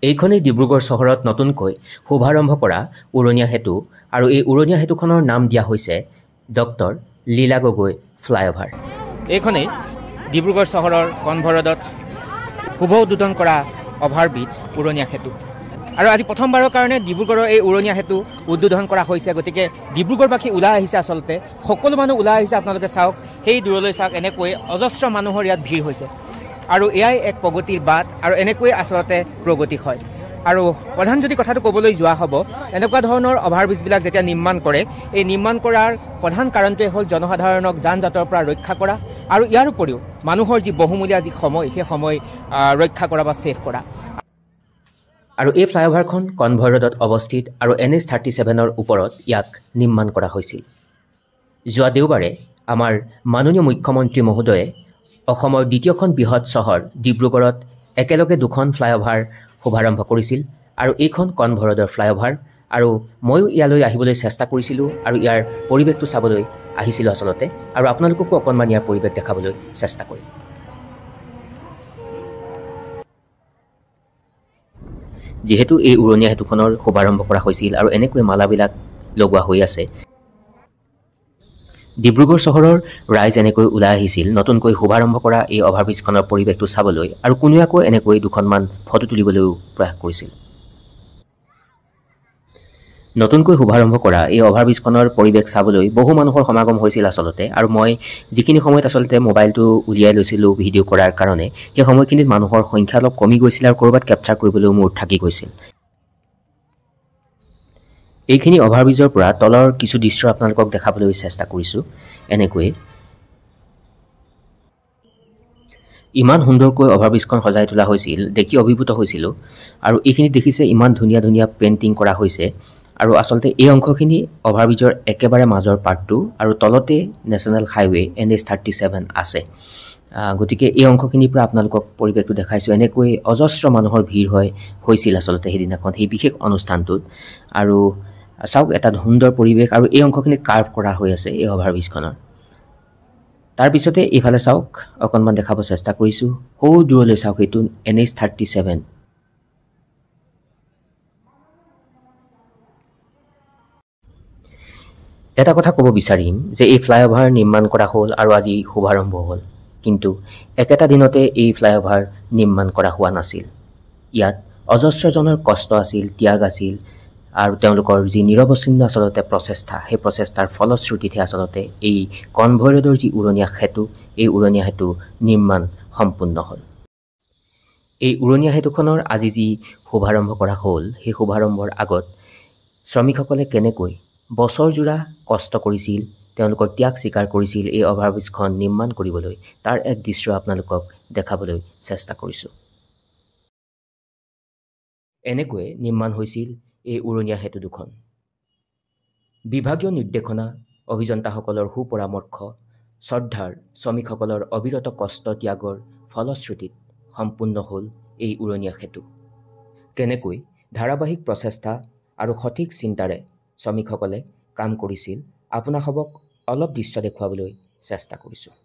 এইখনেই ডিব্ৰুগড় চহৰত নতুনকৈ শুভাৰম্ভ কৰা উৰণীয়া সেতু আৰু এই উৰণীয়া সেতুখনৰ নাম দিয়া হৈছে ডক্টৰ লীলা গগৈ ফ্লাইঅভাৰ। এইখনেই ডিব্ৰুগড় চহৰৰ কনভয় ৰোডত শুভ উদ্বোধন কৰা অভাৰব্ৰিজ উৰণীয়া সেতু। আৰু আজি প্ৰথমবাৰৰ কাৰণে ডিব্ৰুগড়ৰ এই উৰণীয়া সেতু উদ্বোধন কৰা হৈছে। গতিকে ডিব্ৰুগড়বাসী ওলাই আহিছে, আচলতে সকলো মানুহ ওলাই আহিছে। আপোনালোকে চাওক, সেই দূৰলৈ চাওক, এনেকৈ অজস্ৰ মানুহৰ ইয়াত ভিৰ হৈছে। আৰু এয়াই এক প্ৰগতিৰ বাট আৰু এনেকৈয়ে আচলতে প্ৰগতি হয়। আৰু প্ৰধান যদি কথাটো ক'বলৈ যোৱা হ'ব, এনেকুৱা ধৰণৰ অভাৰব্ৰিজবিলাক যেতিয়া নিৰ্মাণ কৰে, এই নিৰ্মাণ কৰাৰ প্ৰধান কাৰণটোৱে হ'ল জনসাধাৰণক যান জঁটৰ পৰা ৰক্ষা কৰা আৰু ইয়াৰ উপৰিও মানুহৰ যি বহুমূলীয়া যি সময়, সেই সময় ৰক্ষা কৰা বা ছেভ কৰা। আৰু এই ফ্লাইঅভাৰখন কনভয় ৰোডত অৱস্থিত আৰু NH 37ৰ ওপৰত ইয়াক নিৰ্মাণ কৰা হৈছিল। যোৱা দেওবাৰে আমাৰ মাননীয় মুখ্যমন্ত্ৰী মহোদয়ে অসমৰ দ্বিতীয়খন বৃহৎ চহৰ ডিব্ৰুগড়ত একেলগে দুখন ফ্লাইঅভাৰ শুভাৰম্ভ কৰিছিল আৰু এইখন কনভয় ৰোডৰ ফ্লাইঅভাৰ। আৰু ময়ো ইয়ালৈ আহিবলৈ চেষ্টা কৰিছিলোঁ আৰু ইয়াৰ পৰিৱেশটো চাবলৈ আহিছিলোঁ আচলতে, আৰু আপোনালোককো অকণমান ইয়াৰ পৰিৱেশ দেখাবলৈ চেষ্টা কৰিম। যিহেতু এই উৰণীয়া সেতুখনৰ শুভাৰম্ভ কৰা হৈছিল আৰু এনেকৈ মালাবিলাক লগোৱা হৈ আছে, ডিব্ৰুগড় চহৰৰ ৰাইজ এনেকৈ ওলাই আহিছিল নতুনকৈ শুভাৰম্ভ কৰা এই অভাৰব্ৰিজখনৰ পৰিৱেশটো চাবলৈ আৰু কোনোৱে আকৌ এনেকৈ দুখনমান ফটো তুলিবলৈও প্ৰয়াস কৰিছিল। নতুনকৈ শুভাৰম্ভ কৰা এই অভাৰব্ৰিজখনৰ পৰিৱেশ চাবলৈ বহু মানুহৰ সমাগম হৈছিল আচলতে। আৰু মই যিখিনি সময়ত আচলতে মোবাইলটো উলিয়াই লৈছিলোঁ ভিডিঅ' কৰাৰ কাৰণে, সেই সময়খিনিত মানুহৰ সংখ্যা অলপ কমি গৈছিল আৰু ক'ৰবাত কেপচাৰ কৰিবলৈও মোৰ থাকি গৈছিল। এইখিনি অভাৰব্ৰিজৰ পৰা তলৰ কিছু দৃশ্য আপোনালোকক দেখাবলৈ চেষ্টা কৰিছোঁ। এনেকৈয়ে ইমান সুন্দৰকৈ অভাৰব্ৰিজখন সজাই তোলা হৈছিল, দেখি অভিভূত হৈছিলোঁ। আৰু এইখিনি দেখিছে ইমান ধুনীয়া ধুনীয়া পেইণ্টিং কৰা হৈছে। আৰু আচলতে এই অংশখিনি অভাৰব্ৰিজৰ একেবাৰে মাজৰ পাৰ্টটো আৰু তলতে নেশ্যনেল হাইৱে NH 37 আছে। গতিকে এই অংশখিনিৰ পৰা আপোনালোকক পৰিৱেশটো দেখাইছোঁ। এনেকৈ অজস্ৰ মানুহৰ ভিৰ হৈছিল আচলতে সেইদিনাখন সেই বিশেষ অনুষ্ঠানটোত। আৰু চাওক এটা সুন্দৰ পৰিৱেশ আৰু এই অংশখিনি কাৰ্ভ কৰা হৈ আছে এই অভাৰব্ৰিজখনৰ। তাৰপিছতে এইফালে চাওক, অকণমান দেখাব চেষ্টা কৰিছোঁ। সৌ দূৰলৈ চাওক, এইটো NH 37। এটা কথা ক'ব বিচাৰিম যে এই ফ্লাইঅভাৰ নিৰ্মাণ কৰা হ'ল আৰু আজি শুভাৰম্ভ হ'ল, কিন্তু একেটা দিনতে এই ফ্লাইঅভাৰ নিৰ্মাণ কৰা হোৱা নাছিল। ইয়াত অজস্ৰজনৰ কষ্ট আছিল, ত্যাগ আছিল আৰু তেওঁলোকৰ যি নিৰৱচ্ছিন্ন আচলতে প্ৰচেষ্টা, সেই প্ৰচেষ্টাৰ ফলশ্ৰুতিতহে আচলতে এই কনভয় ৰোডৰ যি উৰণীয়া সেতু, এই উৰণীয়া সেতু নিৰ্মাণ সম্পূৰ্ণ হ'ল। এই উৰণীয়া সেতুখনৰ আজি যি শুভাৰম্ভ কৰা হ'ল, সেই শুভাৰম্ভৰ আগত শ্ৰমিকসকলে কেনেকৈ বছৰজোৰা কষ্ট কৰিছিল, তেওঁলোকৰ ত্যাগ স্বীকাৰ কৰিছিল এই অভাৰব্ৰিজখন নিৰ্মাণ কৰিবলৈ, তাৰ এক দৃশ্য আপোনালোকক দেখাবলৈ চেষ্টা কৰিছোঁ। এনেকৈয়ে নিৰ্মাণ হৈছিল এই উৰণীয়া সেতু দুখন। বিভাগীয় নিৰ্দেশনা, অভিযন্তাসকলৰ সুপৰামৰ্শ, শ্ৰদ্ধাৰ শ্ৰমিকসকলৰ অবিৰত কষ্ট ত্যাগৰ ফলশ্ৰুতিত সম্পূৰ্ণ হ'ল এই উৰণীয়া সেতু। কেনেকৈ ধাৰাবাহিক প্ৰচেষ্টা আৰু সঠিক চিন্তাৰে শ্ৰমিকসকলে কাম কৰিছিল, আপোনাসবক অলপ দৃশ্য দেখুৱাবলৈ চেষ্টা কৰিছোঁ।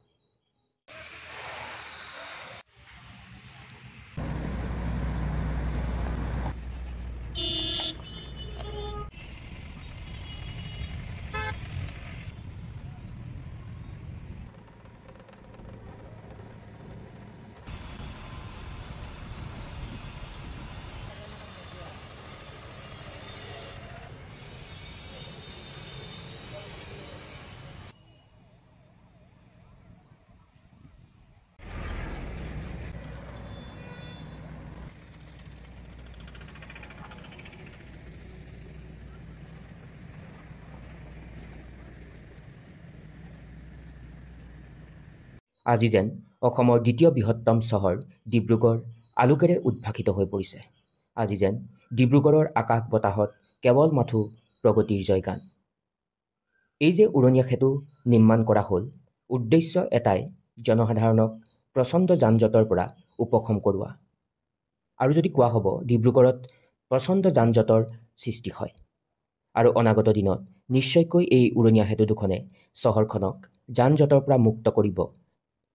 আজি যেন অসমৰ দ্বিতীয় বৃহত্তম চহৰ ডিব্ৰুগড় আলোকেৰে উদ্ভাসিত হৈ পৰিছে। আজি যেন ডিব্ৰুগড়ৰ আকাশ বতাহত কেৱল মাথো প্ৰগতিৰ জয়গান। এই যে উৰণীয়া সেতু নিৰ্মাণ কৰা হ'ল, উদ্দেশ্য এটাই, জনসাধাৰণক প্ৰচণ্ড যান জঁটৰ পৰা উপশম কৰোৱা। আৰু যদি কোৱা হ'ব, ডিব্ৰুগড়ত প্ৰচণ্ড যান জঁটৰ সৃষ্টি হয় আৰু অনাগত দিনত নিশ্চয়কৈ এই উৰণীয়া সেতু দুখনে চহৰখনক যান জঁটৰ পৰা মুক্ত কৰিব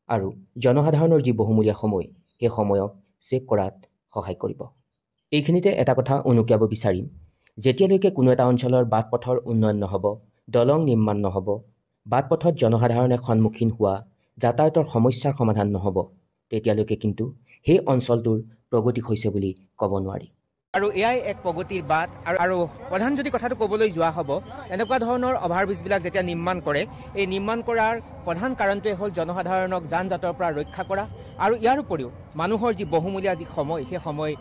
আৰু জনসাধাৰণৰ যি বহুমূলীয়া সময়, সেই সময়ক ছেভ কৰাত সহায় কৰিব। এইখিনিতে এটা কথা উনুকিয়াব বিচাৰিম, যেতিয়ালৈকে কোনো এটা অঞ্চলৰ বাট পথৰ উন্নয়ন নহ'ব, দলং নিৰ্মাণ নহ'ব, বাট পথত জনসাধাৰণে সন্মুখীন হোৱা যাতায়াতৰ সমস্যাৰ সমাধান নহ'ব, তেতিয়ালৈকে কিন্তু সেই অঞ্চলটোৰ প্ৰগতি হৈছে বুলি ক'ব নোৱাৰি। আৰু এয়াই এক প্ৰগতিৰ বাট। আৰু প্ৰধান যদি কথাটো ক'বলৈ যোৱা হ'ব, এনেকুৱা ধৰণৰ অভাৰব্ৰিজবিলাক যেতিয়া নিৰ্মাণ কৰে, এই নিৰ্মাণ কৰাৰ প্ৰধান কাৰণটোৱে হ'ল জনসাধাৰণক যান জঁটৰ পৰা ৰক্ষা কৰা আৰু ইয়াৰ উপৰিও মানুহৰ যি বহুমূলীয়া যি সময়, সেই সময়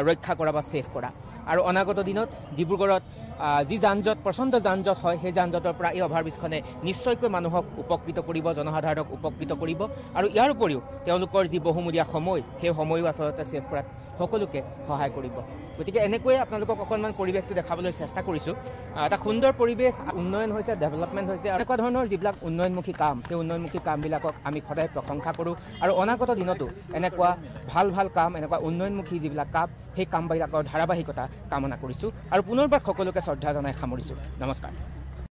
ৰক্ষা কৰা বা ছেভ কৰা। আৰু অনাগত দিনত ডিব্ৰুগড়ত যি যান জঁট, প্ৰচণ্ড যান জঁট হয়, সেই যান জঁটৰ পৰা এই অভাৰব্ৰিজখনে নিশ্চয়কৈ মানুহক উপকৃত কৰিব, জনসাধাৰণক উপকৃত কৰিব। আৰু ইয়াৰ উপৰিও তেওঁলোকৰ যি বহুমূলীয়া সময়, সেই সময়ো আচলতে ছেভ কৰাত সকলোকে সহায় কৰিব। গতিকে এনেকৈয়ে আপোনালোকক অকণমান পৰিৱেশটো দেখাবলৈ চেষ্টা কৰিছোঁ। এটা সুন্দৰ পৰিৱেশ, উন্নয়ন হৈছে, ডেভেলপমেণ্ট হৈছে। এনেকুৱা ধৰণৰ যিবিলাক উন্নয়নমুখী কাম, সেই উন্নয়নমুখী কামবিলাকক আমি সদায় প্ৰশংসা কৰোঁ। আৰু অনাগত দিনতো এনেকুৱা ভাল ভাল কাম, এনেকুৱা উন্নয়নমুখী যিবিলাক কাম, সেই কামবিলাকৰ ধাৰাবাহিকতা কামনা কৰিছোঁ। আৰু পুনৰবাৰ সকলোকে শ্ৰদ্ধা জনাই সামৰিছোঁ। নমস্কাৰ।